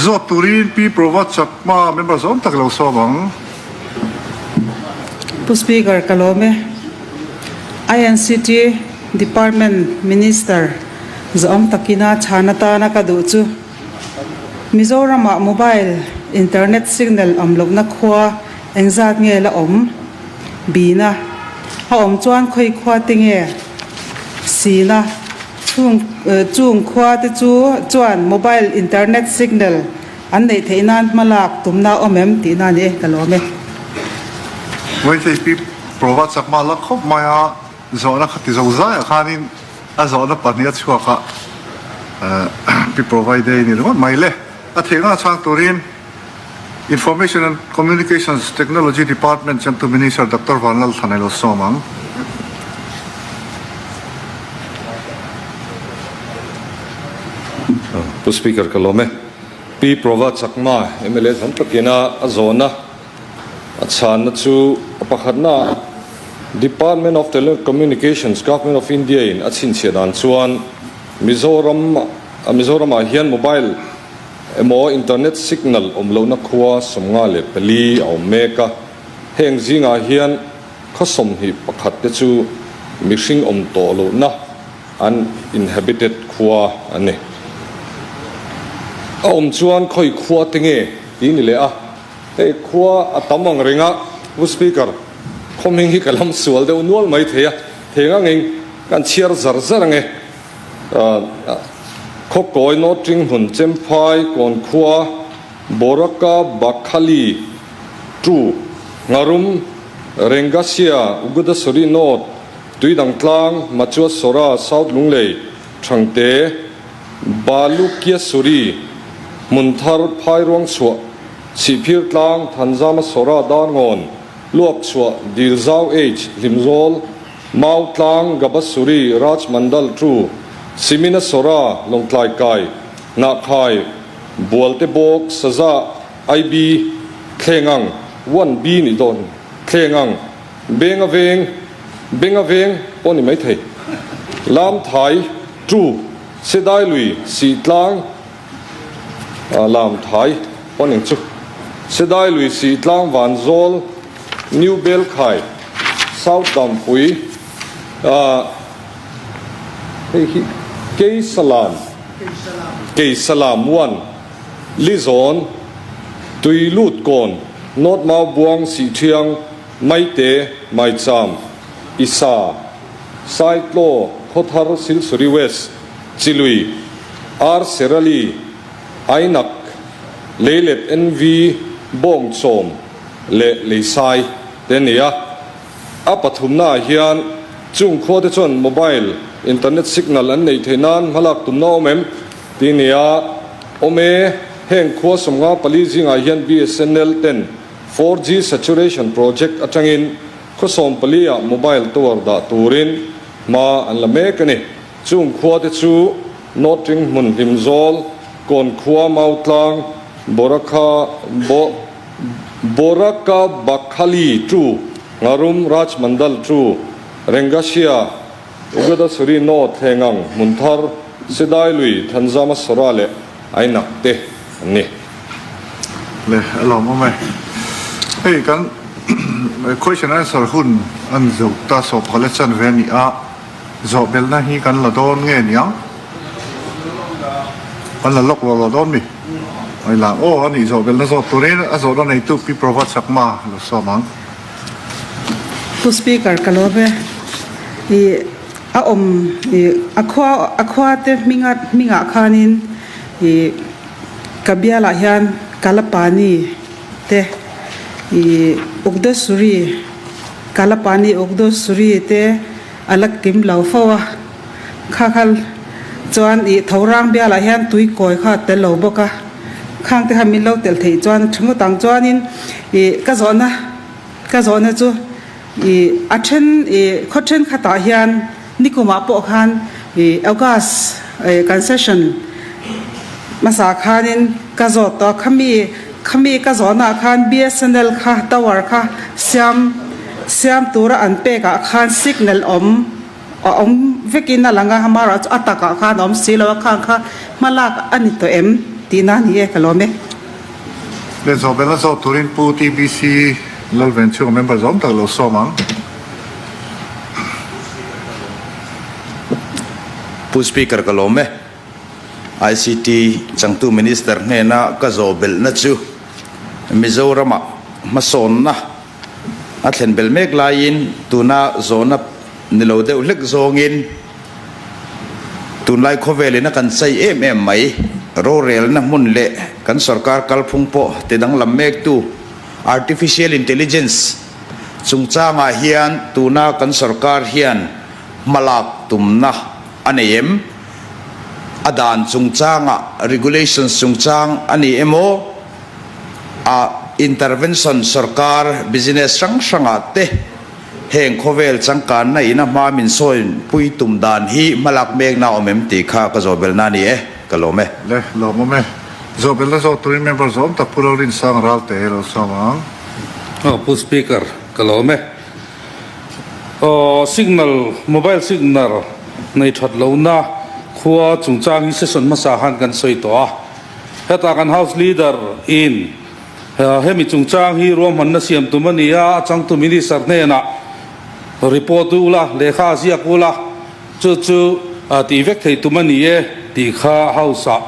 Zawt turin Pi Prova Chakma member zawm tak lo sawm ang. Pu Speaker, ka lawm e. INCT Department Minister zawm takina chhan atana ka duh chu Mizoramah mobile internet signal awm lohna khua engzat nge la awm? Bina a awm chuan khawi khua te nge? Sina Chung chung khua te chu chuan mobile internet signal an neih theih nan hma lak tumna awm em tih na ni e, ka lawm e. Vawithei pi Prova Chakma la khawp mai a, zawhna kha ti zo zaiah khanin a zawhna pahnih a chhuak a, pi Provai day ni ringawt mai le. A theihna chhang turin Information and Communications Technology Department Chentu Minister Doctor Vanlalthana lo sawm ang. Pu Speaker ka lawm e. Pi Prova Chakma mla tam takin a a zawhna a chhanna chu a pakhatna Department of Telecommunications Government of India in a chhinchhiah dan chuan Mizoram Mizoramah hian mobile Emaw internet signal awm lohna khua 54 a awm mek a, heng zingah hian khaw 21 te chu mihring awm tawh lohna uninhabited khua an ni. A awm chuan khawi khua te nge tih ni leh a, hei khua a tam ang reng a, Pu Speaker, khaw hming hi ka lam sual deuh nual mai thei a, theng angin kan chhiar zar zar ang e. Khawkawi Nawtring hmun Chemphai Kawnkhua Boraka Bakhali Tu Ngharum Rengasia Ugudasuri North Tuidangtlang Machuasora South Lunglei Thangte Balukiasuri Hmunthar Phairuangchhuah Chhihphirtlang Thanzama Sora Darngawn Luakchhuah Dilzau H Hlimzawl Mau Tlang, Gabasuri, Raj Mandal Tu, Simina Sora, Lawngtlai Kai, Hnahkhai, Bualte Bawk, Saza, IB, Thlengang, One B nih dawn, Thlengang, Benga Veng, Benga Veng pawh ni maithei, Lam Thai, Tu, Sedai Lui, Sihtlang, Lam Thai pawh ning chu, Sedai Lui, Sihtlang, Vanzawl, New Belkhai, South Dampui, hei hi Keisalam, Keisalam one, Lizawn, Tuilutkawn, North Maubuang, Sihthiang, Maite, Maicham, Isa, Saitlaw, Khawthar, Silsuri West, Chilui, Ar Serali, Ainak, Leilet NV, Bawngchawm leh Leisai te a ni a. A pathumnaah hian chung khua te chuan mobile internet signal an neih theih nan hmalak tumna awm em tih a ni a. Awm e, heng khua 54 zingah hian BSNL ten 4G saturation project atangin khaw 14 ah mobile tower dah turin hma an la mek a ni. Chung khua te chu Nawtring hmun Hlimzawl, Kawnkhua Mautlang, Borakha, Bo, Boraka Bakhali Tu, Ngharum Raj Mandal Tu, Rengasia, Ugadasuri North Thengang, Hmunthar, Sedailui, Thanzama Sora leh Ainak te an ni. Le a lawm awm e. Hei kan question answer hun an zoh ta sawhphawlh e chan ve a ni a. Zawhbelhna hi kan la dawn nge niang? Kan la lawk lo lo dawn mi? Ai la aw a nih zawhbelhna zawt turin a zawhna neitu Pi Prova Chakma lo sawm ang. Pu Speaker ka lawm e. I a awm i a khua a khua te hminga hmingah khanin i ka bialah hian Kalapani te i Ukdasuri Kalapani Ukdasuri te A la kim lo fo a, kha kha chuan ih tho rang bialah hian tui kawi kha a tel lo bawk a, khang te kha min lo telh theih chuan a tha ngawt ang. Chuanin ih ka zawhna ka zawhna chu ih a then ih khaw thenkhatah hian nikumah pawh khan ih August ih kan session hmasa khanin ka zawt tawh a, khami khami ka zawhnaah khan BSNL kha tower kha siam Siam tura an pekah khan signal awm a awm vekin a lang a, amaherawhchu a takah khan a awm si lo a, khang kha hmalak a ni tawh em? tihna a ni e, ka lawm e. Le zawhbelna zawh turin Pu TBC Lalvenchhunga member zawm tak lo sawm ang. Pu Speaker ka lawm e. ICT changtu Minister hnena ka zawhbelhna chu Mizoramah hmasawnna a thlen belh mek laiin tuna zawhna ni lo deuh hlek zawngin tunlai khawvelin a kan chei em em mai. Rorelna hmun leh kan sorkar kalphung pawh ti danglam mektu Artificial Intelligence chungchangah hian tuna kan sorkar hian hmalak tumna a nei em? A dan chungchangah regulations chungchang a ni emaw? A intervention sorkar business hrang hrangah te heng khawvel changkanna ina hma min sawi pui tum dan hi hmalak mekna a awm em tih kha ka zawhbelna a ni e, ka lawm e. Le, lawmawm e. Zawhbelna zawh turin member zawm tak Pu Lalrinsang Ralte lo sawm ang. Aw Pu Speaker, ka lawm e. Aw signal, mobile signal nei that lohna khua chungchang hi session hmasa khan kan sawi tawh a. Heta kan House Leader in hemi chungchang hi ruahmanna siam tum a ni a, a changtu Minister hnenah report u la, lehkha a ziak u la, chu chu tih vek thei tum a ni e tih kha House ah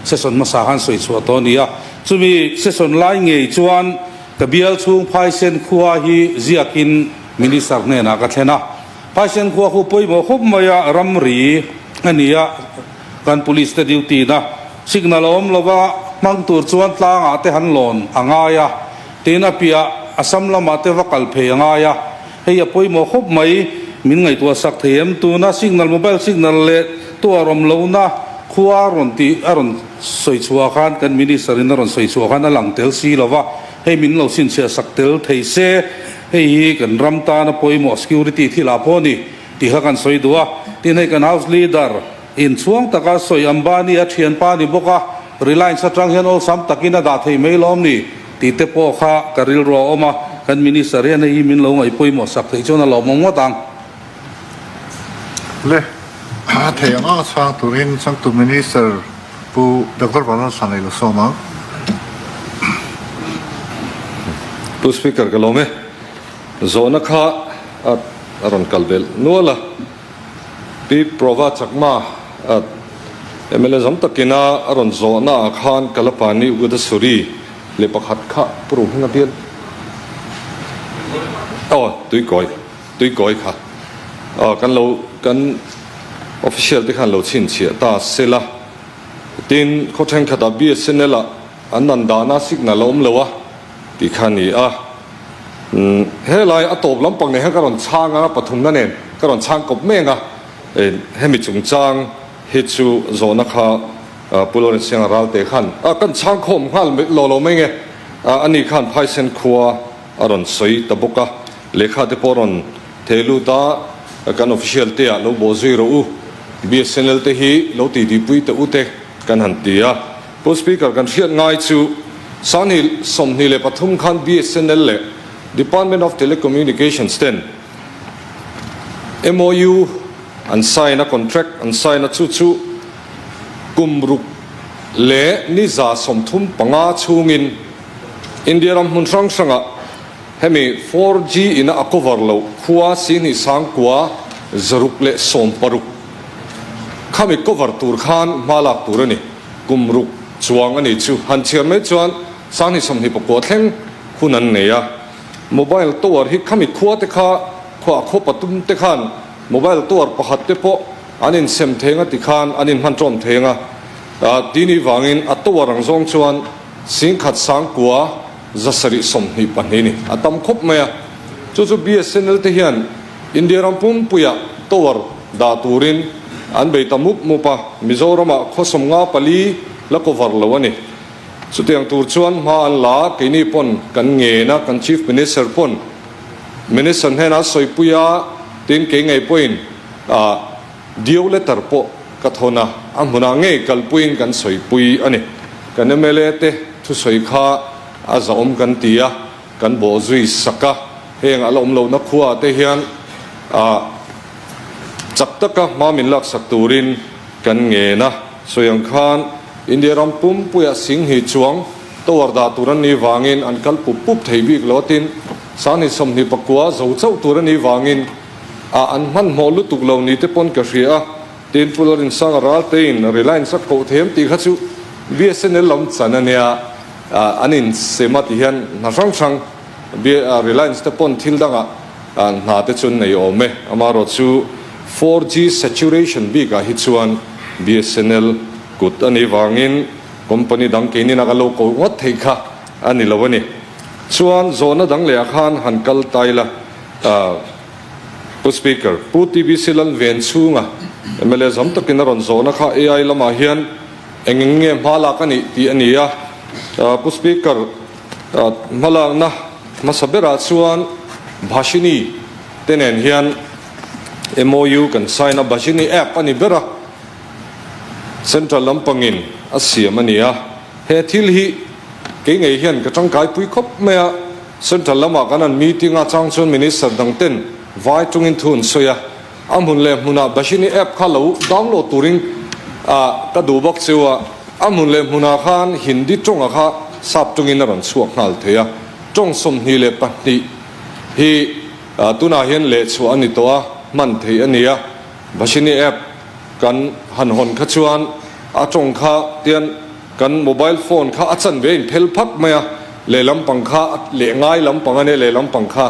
session hmasa khan sawi chhuah tawh a ni a. Chumi session lai ngei chuan ka bial chhung Phaisen khua hi ziakin Minister hnenah ka thlen a. Phaisen khua khu pawimawh khawp mai a, ramri a ni a. Kan police te duty na signal a awm lova, hmang tur chuan tlangah te han lawn a ngai a, tin a piah Assam lamah te va kal phei a ngai a, hei a pawimawh khawp mai, min ngaihtuah sak thei em? Tuna signal mobile signal leh tuar awm lohna khua a rawn tih a rawn sawi chhuah khan kan minister in a rawn sawi chhuah khan a lang tel si lova, hei min lo chhinchhiah sak tel thei se, hei hi kan ram tana pawimawh security thilah pawh a ni tih kha kan sawi duh a, tin hei kan house leader. Inchhuang taka sawi Ambani a thianpa ni bawk a, Reliance atang hian awlsam takin a dah thei mai lawm ni tih te pawh kha ka rilru a awm a, kan Minister hian hei hi min lo ngaih pawimawh sak theih chuan a lawmawm ngawt ang. Le, a thei ang ang chhang turin changtu Minister Pu Doctor Vanlalthlan ei lo sawm ang. Pu Speaker ka lawm e, zawhna kha a rawn kal belh nual a. Pi Prova Chakma at mla zawm takin a a rawn zawhna ah khan Kalapani Ugadasuri leh pakhat kha Pu Ruhminga bial aw Tuikawi Tuikawi kha aw kan lo kan official te khan lo chhinchhiah ta sela tin khaw thenkhatah BSNL ah an an dahna signal a awm lo a tih kha a ni a. Helai a tawp lampang nen hian ka rawn chhang ang a, pathumna nen ka rawn chhang kawp mek a, hemi chungchang hi chu zawhna kha Pu Lawrence Sianga Ralte khan kan chhang khawm nghal lo lo mai nge, ani khan Phaisen khua a rawn sawi ta bawk a, lehkha te pawh a rawn theh lut a, kan official te ah lo bawh zui rawh u, BSNL te hi lo titi pui teh u te kan han ti a. Pu Speaker, kan hriat ngai chu Sanghnih 23 khan BSNL leh Department of Telecommunications ten MOU an sign a, contract an sign a, chu chu kum ruk leh ni 35 chhungin India ram hmun hrang hrangah hemi 4G ina a cover loh khua Sihnih Sangkua 660 khami cover tur khan hma lak tur a ni. Kum ruk chuang a ni chu han chhiar mai chuan 2029 thleng hun an nei a. Mobile tower hi khami khua te kha khuah khaw pathum te khan mobile tower pakhat te pawh an insem theng a ti khan an inhman tawm theng a. Tini vangin a tower ang zawng chuan 10,000 sangkua 722 ni a tam khawp mai a. Chu chu BSNL te hian India ram pumpuiah tower dah turin an bei ta mup mup a, Mizoramah khaw 54 la cover lo a ni. Chutiang tur chuan hma an la a, keini pawn kan ngen a, kan Chief Minister pawn Minister hnenah sawipui a, tin kei ngei pawhin due letter pawh ka thawn a, a hmunah ngei kalpuiin kan sawipui a ni. Kan mla te thusawi kha a zahawm kan ti a. Kan bawh zui sak a, heng a la awm lohna khuaah te hian chak taka hma min laksak turin kan ngen a. Sawi ang khan India ram pumpuia Singhi chuang tower dah tur an nih vangin an kal pup pup thei bik lo a tin Sangni 29 zo chauh tur a nih vangin a an hmanhmawh lutuk lo ni te pawn ka hria a, tin Pu Lalrinsanga Raltein Reliance a koh them tih kha chu BSNL lam chan a nia, an insem a ti hian hna hrang hrang Reliance te pawn thil dangah hna te chu an nei awm e. Amaherawhchu 4G saturation bikah hi chuan BSNL kut a nih vangin company dang keinin a ka lo koh ngawt theih kha a ni lo a ni. Chuan zawhna dang lehah khan han kal ta ila, Pu Speaker, Pu TBC Lalven chhunga mla zam takin a rawn zawhna kha AI lamah hian eng eng nge hma lak a nih tih a ni a. Pu Speaker, hmalakna hmasa berah chuan Bhashini te nen hian MOU kan sign a, Bhashini app a ni ber a, Central lampangin a siam a ni a. He thil hi kei ngei hian ka tangkaipui khawp mai a, Central lamah kan han meeting a chang chuan Minister dang ten vai tungin thu an sawi a, a hmun leh hmunah Bhashini app kha lo download turin ka duh bawk cheu a, a hmun leh hmunah khan Hindi tawnga kha sap tungin a rawn chhuak nghal thei a, tawng 22 hi tunah hian lehchhuah a ni tawh a, hman theih a ni a, Bhashini app kan han hawn kha chuan a tawng kha tian Kan mobile phone kha a chanve a inphel phak mai a, lehlam pang kha leh ngai lampang a nia, lehlam pang kha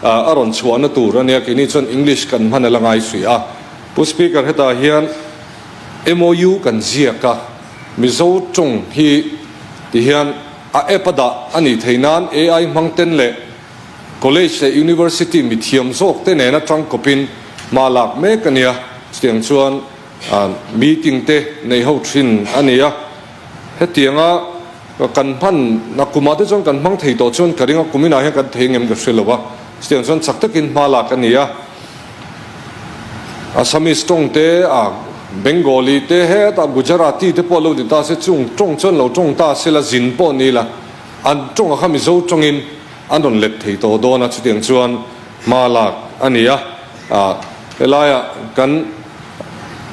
a rawn chhuahna tur a nia, keini chuan English kan hman a la ngai suih a. Pu Speaker hetah hian MOU kan ziak a, Mizo tawng hi ti hian a app a dah a nih theih nan AI hmang ten leh College leh University mithiam zawk te nena tangkawpin hma lak mek a nia, chutiang chuan Meeting te nei ho thin a ni a, hetianga kan hman a kumah te chuan kan hmang thei tawh chuan ka ring a, kuminah hian kan thei ngem ka hre lo a, chutiang chuan chak takin hma lak a ni a. Assamese tawng te, Bengali te, hetah Gujarati te pawh lo ni ta se, chung tawng chuan lo tawng ta se la, zin pawh ni la, an tawngah kha Mizo tawngin an rawn let thei tawh dawn a, chutiang chuan hma lak a ni a. Helaiah kan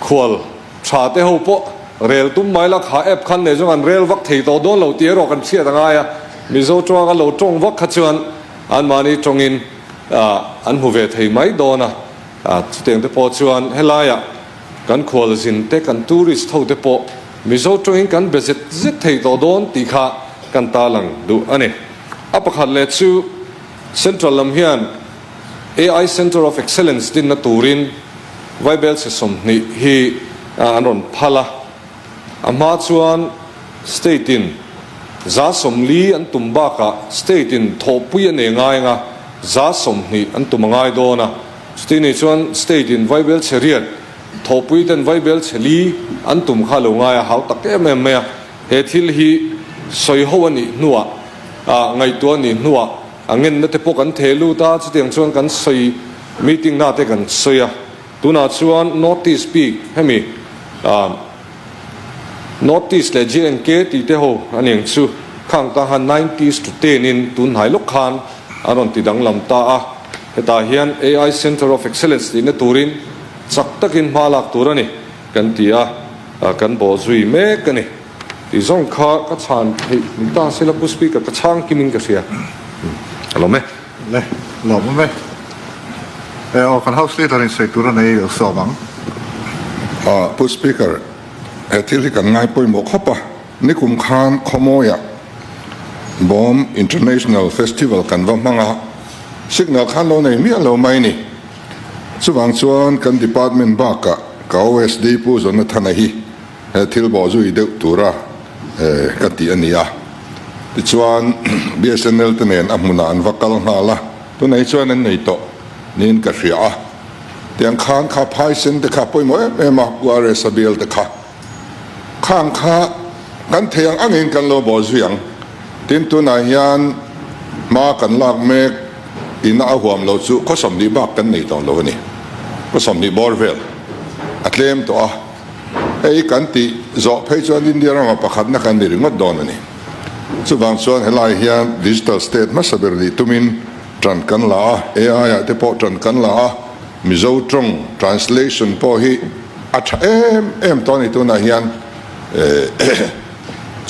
khual tha te ho pawh rel tum mai la, kha app khan nei zawng an rel vak thei tawh dawn lo tih erawh kan hriat a ngai a, Mizo tawng a lo tawng vak kha chuan anmahni tawngin an hmu ve thei mai dawn a, chutiang te pawh chuan helaiah kan khual zin te kan tourist ho te pawh Mizo tawngin kan be zet zet thei tawh dawn tih kha kan tarlang duh a ni. A pakhat leh chu Central lam hian AI Centre of Excellence dinna turin Vaibelchhe 20 hi an rawn phal a, a hma chuan State in 40% an tum bakah State in thawhpui a nei ngai anga 20% an tum a ngai dawn a, chuti nei chuan State in Vaibelchhe riat thawhpui ten Vaibelchhe li an tum kha lo ngai a hau tak em em mai a, he thil hi sawi ho a nih hnuah ngaihtuah a nih hnuah A ngenna te pawh kan theh lut a, chutiang chuan kan sawi meeting na te kan sawi a. Tunah chuan North East bik hemi North East leh JNK tih te ho a ni ang chu khang ta han nineties to ten in tun hnai lawk khan an rawn ti danglam ta a. Hetah hian AI Centre of Excellence tihna turin chak takin hma lak tur a ni kan ti a, kan bawhzui mek a ni. Tih zawng kha ka chhan theih ni ta se la Pu Speaker ka chhang kim in ka hria. A lawm e. Le, lawm awm e. E aw kan House Leader in sawi tur a nei lo sawm ang. Pu Speaker, he thil hi kan ngai pawimawh khawp a, nikum khan Khawmawiah Bawm International Festival kan va hmang a, signal khan lo nei miah lo mai ni. Chuvang chuan kan department bakah ka OSD Pu Zonathana hi He thil bawh zui deuh tura ka tih a ni a, tichuan BSNL te nen a hmunah an va kal nghal a, tunah hi chuan an nei tawh niin ka hria a, tiang khan kha phaisen te kha pawimawh em em a, Pu RS a bial te kha khang kha kan thei ang angin kan lo bawh zui ang, tin tunah hian hma kan lak mek ina a huam lo chu khaw 20 bak kan nei tawh lo a ni, khaw 20 bawr vel a tlem tawh a. Hei kan tih zawh phei chuan India rama pakhatna kan ni ringawt dawn a ni. Chuvang chuan helai hian digital state hmasa ber nih tumin tan kan la a, AI ah te pawh tan kan la a, Mizo tawng translation pawh hi a tha em em tawh a ni tunah hian.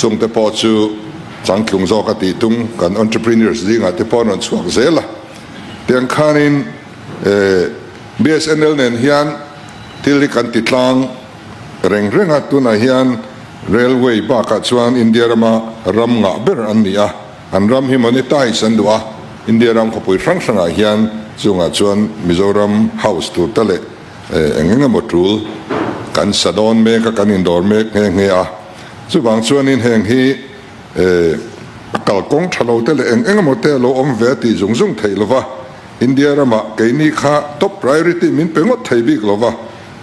Chungte pawh chu changtlung zawk a tih tum kan entrepreneurs zingah te pawh an rawn chhuak zel a. Tiang khanin BSNL nen hian thil hi kan ti tlang reng reng a, tunah hian railway bakah chuan India rama ram ngah ber an ni a, an ram hi monetize an duh a, India ram khawpui hrang hrangah hian chungah chuan Mizoram house tur te leh eng eng emaw tul kan sa dawn mek a, kan indawr mek nghe nghe a. Chuvang chuanin heng hi a kalkawng tha lo te leh eng eng emaw te a lo awm ve a tih zung zung theih lova, India ramah keini kha top priority min pe ngawt thei bik lova,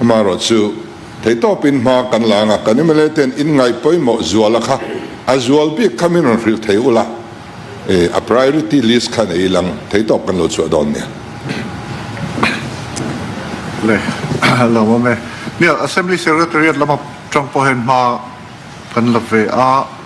amaherawhchu theitawpin hma kan la anga kan mla ten in ngaih pawimawh zuala kha a zual bik kha min rawn hrilh thei ula, a priority list kha nei ilang theitawp kan lo chhuah dawn nia. Le, lo awm e. Nia, Assembly Secretariat lama tang pawh hian hma kan la ve a.